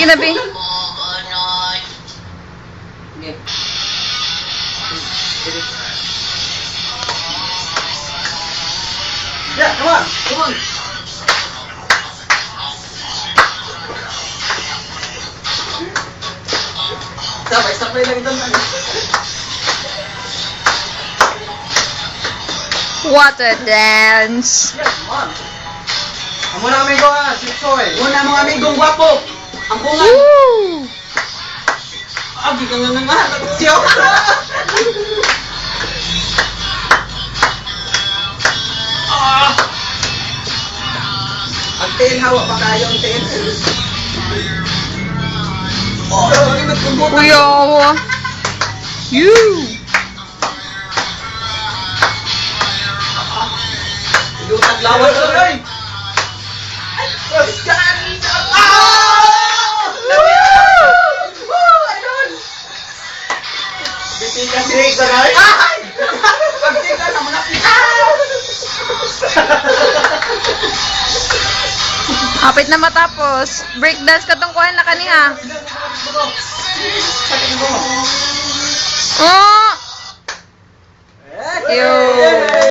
Sige na, Bi. Sige. Yeah, come on. Come on. Sabay, sabay lang ito. What a dance. Yeah, come on. Amo na amigo ha, Chipsoy. Una mga amigong gwapo. Ang bunga. Woo! Agi ka nga nga nga. Siyo. Ah! Ang tail hawa pa kayo ang tail. Oh, limit kong buta. Kuya. You. Lutag lawas Ay! Ah! Woo! Ayun! Bitikan si Rico, ay! Ay! Pagtika sa mga Ah! Kapit na matapos. Break dance katong kuhan na kaniha. Oh!